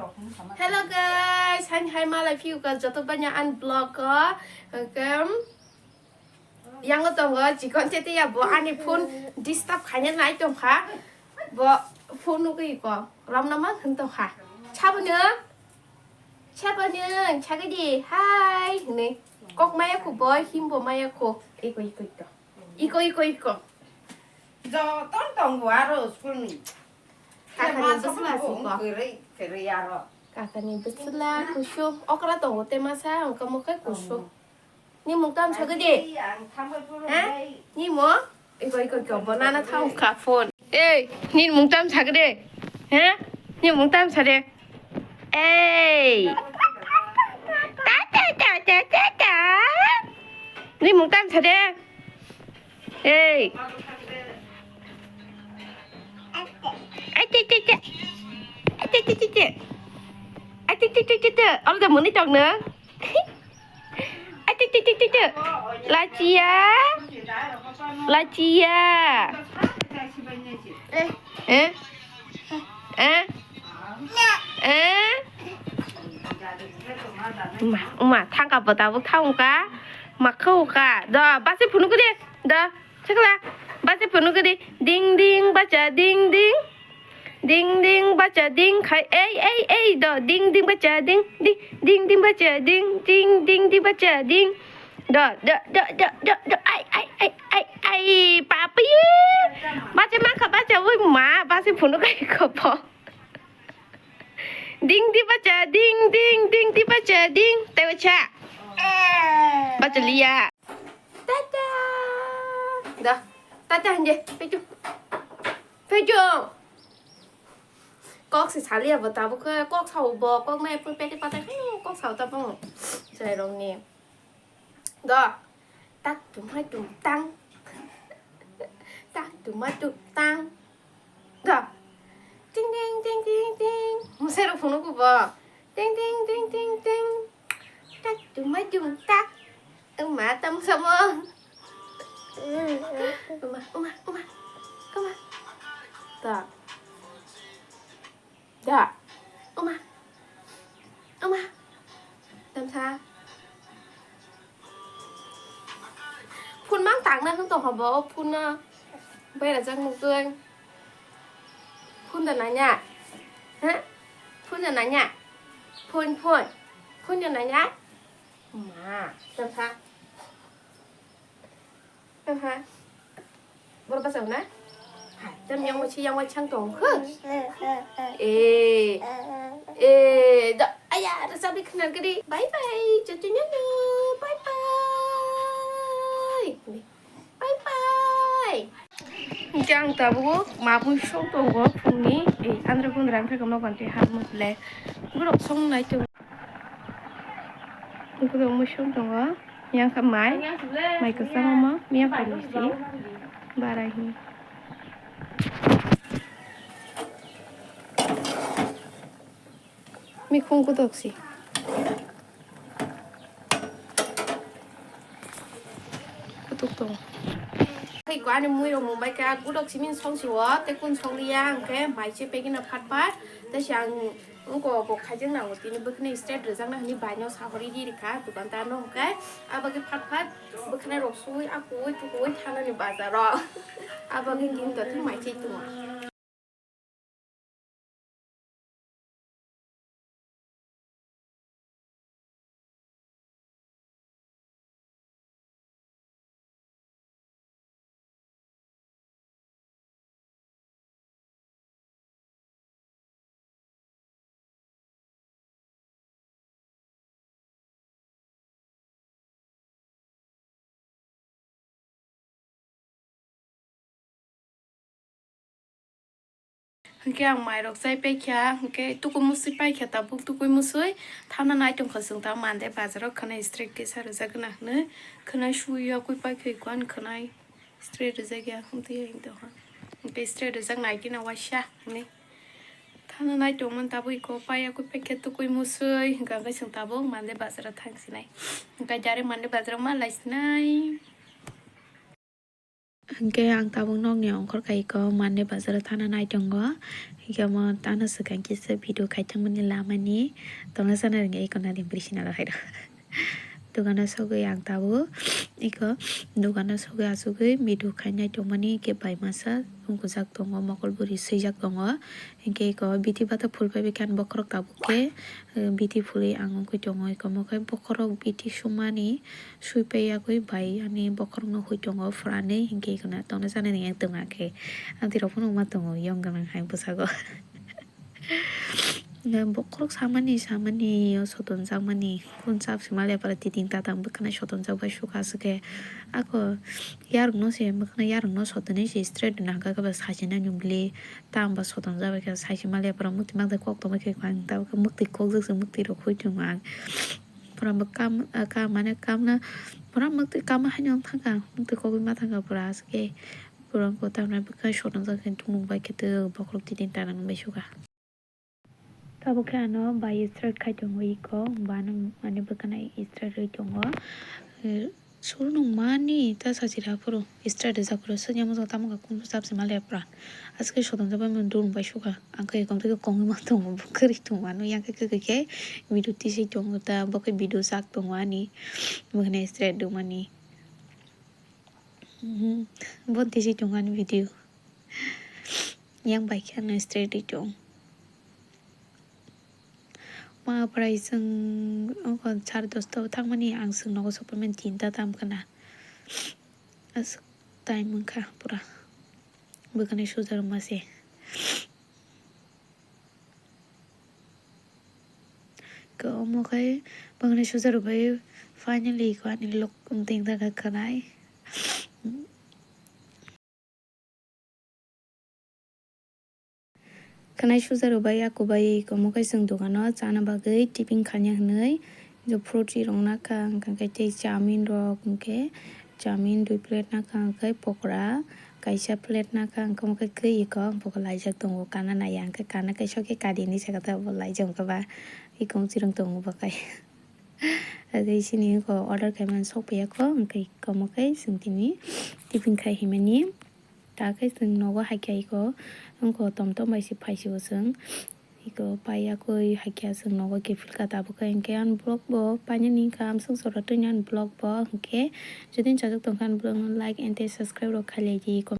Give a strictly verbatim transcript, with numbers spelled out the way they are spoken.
Hello guys, hain hai malai phiuka joto banya an vlog o. Hwnkhe, yango tongo chikon tete ya bo ani phone disturb khaina nai tongkha. Bo phone nugwi ko ramna mang hwn tongkha. Saboni, saboni, sagidi hai hwnwi. Kok maya khu boy, himbo maya khu. Iko, iko, iko. Iko, iko, iko. Joton tongo aro school ni. Kakani bwsla si ko. Kwrwi, kwrwi aro. Kakani bwsla kusum. Okra tongo te masa, wngkha mokhe kusum. Ni mung tam sagwi de. Ang thambai phuru. Ha? Ni mo? Iko, iko, iko. Bo nana thang ka phone. Ei, ni mung tam sagwi de. Ha? Ni mung tam sa de. Ei. Ta, ta, ta, ta, ta, ta. Ni mung tam sa de. Ei. Ai, te, te, te. Ai, te, te, te, te. Ai, te, te, te, te, te. Olo da muni tong no. Ai, te, te, te, te, te. Lachia. Lachia. Eh? Eh? Eh? Eh? Uma, uma, thangka bo tabuk thangka. Makha uka. Do, basi phunuk de. Do, chakla. Basi phunuk de. Ding, ding, bacha, ding, ding. Ding, ding, bacha, ding, khai. Ei, ei, ei, do. Ding, ding, bacha, ding, ding. Ding, ding, bacha, ding, ding, ding, ding, bacha, ding. Do, do, do, do, do, do. Ai, ai, ai, ai, ai. Papi. Bacha, makha, bacha, ui, ma. Basi phunuk kai ko po. Ding di bacha, ding, ding, ding di bacha, ding. Tei bacha. Bacha liya. Tata. Da. Tata hanje. Peju. Peju. Kok se saliya bo tabuk khe kok sao bo kok mai pui pete pata kok sao tabuk. Chai rong ni. Do. Tak tum hai tum tang. Tak tum hai tum tang. Do. Ting ting ting ting ting. Musai rok phunuk bo. Ting ting ting ting ting. Tak tum hai tum tak. Uma tam samo. Uma uma uma. Uma. Do. Da. Uma. Uma. Tamsa. Phone mang tangna hwn tong habo, phone no. Bai rajak nugwi. Phone da nanya. Ha? Phone da nanya. Phone, phone. Phone da nanya. Ma, tamsa. Aha. Bor bachao na? Hai, tam yang wachi yang wachang tong. Huh. Eh. Eh, da, aya, da sabi khnar gadi. Bye bye. Joto nyono. Bye bye. Bye bye. Hingke ang tabuk ma bui song tongo phungni. Eh, andra gundra ang khe kono ganti har mutle. Borok song nai tongo. Borok mui song tongo. Yang kha mai, mai kwcham omo, yang kha luchi, barai hi. Mikhung kutok si. Kutok tong. Hai ko ani mui rok mung bai kha, kutok si min song si o, te kun song liya, ang khe mai se pegina phat phat, te si ang Wngkha bo khaijak nango tini bwkhwnai straight rwjakna hwnwi baino sahorwi ri rikha dukandar no hwnkhe abagwi phat phat bwkhwnai rok suwi akuwi tukuwi thanani bazaro abagwi tini tongthok mai chai tongo. Hwnkhe ang mairok chai paikha, hwnkhe tukumu swi paikha, tabuk tukui musui thana nai tongkha chwng ta mande bazaro khwnai straight kisa rwjak gwnang hwnwi khwnai sui yokwi paikha iko ani khwnai. Straight rijak ya, hum twi ya, hum twi ha. Hwnkhe straight rijak nai gina waisa hwnwi. Thana nai tongmani tabuk iko paya kwi paikhe tukui musui, hwnkha hwnkhe chwng tabuk mande bazaro thang sinai. Hwnkhe direct mande bazaro ma lai sinai. Hwnkhe ang tabuk nokni ongkhor kha iko Monday bazaro thana nai tongo. Hwnkhe omo tano swkang kisa video khaithangmani lamani tongna sana rwngya iko nani bwrwi sinalo khairo. Dukano sogwi ang tabuk iko dukano sogwi achugwi video khainai tongmani hwnkhe bai masa wngkujak tongo, mokol bwrwi swijak tongo. Hwnkhe iko bithi bata phul paibaikhe ani bokhorok tabuk khe, eh, bithi phulwi ang wngwi tongo. Iko omo khe bokhorok bithi sumani sui paiyagwi bai ani bokhorokno hui tongo phuranwi, hwnkhe iko tongna sana rwngya tongma khe. Ang twi rok phano wngma tongo yong gwnang hai bwsago. Bokhorok samani samani o sotonjakmani. Phone charge ma lepra titing tatang bwkhwnai sotonjak bai sukha aswk khe. Ako yarwkno se bwkhwnai yarwkno sotonwi se straight rwna hwnkha khe ba sachinani bwlwi. Tamo ba sotonjak bai khe sachi ma lepra mwktwi mak de kok tongma khe ang tabuk khe mwktwi kokjak se mwktwi rok hui tongma ang. Pura bo kam, ah, kam mane kam na pura mwktwi kam haino wng thangkha, mwktwi kogwi ma thangkha pura aswk khe. Pura ko tamni bwkha sotongjak khe tongmung bai khe twi bokhorok titing tatang bai sukha. Tabuk khe ano bai straight khai tongo iko, bano mane bwkhwnai straight rwi tongo. Eh, suru nung mani ta sachira phuru straight rijak phuru sanya mujung tamo kha kunju chapsi ma lepra. Aswk khe sotongjak bai mani dulung bai sukha. Ang khe ekhon tei kongwi ma tongo, bo kwrwi tongo ano yang khe kwrwi khe video tisai tongo ta, bo khe video chak tongo ani. Bwkhwnai straight rwmani. Mhm. Bo tisai tongo ani video. Yang bai khe ano straight rwi tongo. Ma prai chwng ongkha sare dosta o thangmani ang chwng nogo sophaimani tinta tam khna. Aswk time wngkha pura. Bwkhwnai suja rwma se. Ko omo khai bwkhwnai suja rwbai finally ko ani lok tengda kha khwnai. Khwnai suja rwbai, ako bai iko omo khe chwng dogano chana bagwi tiffin khaina hwnwi, je fruit rok nakha, hwnkhe tei chowmin rok, hwnkhe chowmin dui plate nakha, hwnkhe pokora kaisa plate nakha, hwnkhe omo khe kwi iko, ang pokora laijak tongo, kana naiya, hwnkhe kana kaisa khe kadi hinwi sakha, abo laijak wngkha ba, iko chwrwng tongo bo khai. Age sini iko order khaimani sokphaiyakho, hwnkhe iko omo khe chwng tini tiffin khai himani. Ta khe chwng nogo haikha iko, wngkha tom tom bai se phaisio chwng. Iko paiyakoi haikha chwng nogo kiphilkha tabukhe, hinkhe ani vlog bo painani wngkha, amswk jora twini ani vlog bo, hinkhe jodi chajak tongkha ani vlog no like and tei subscribe rok khailai di.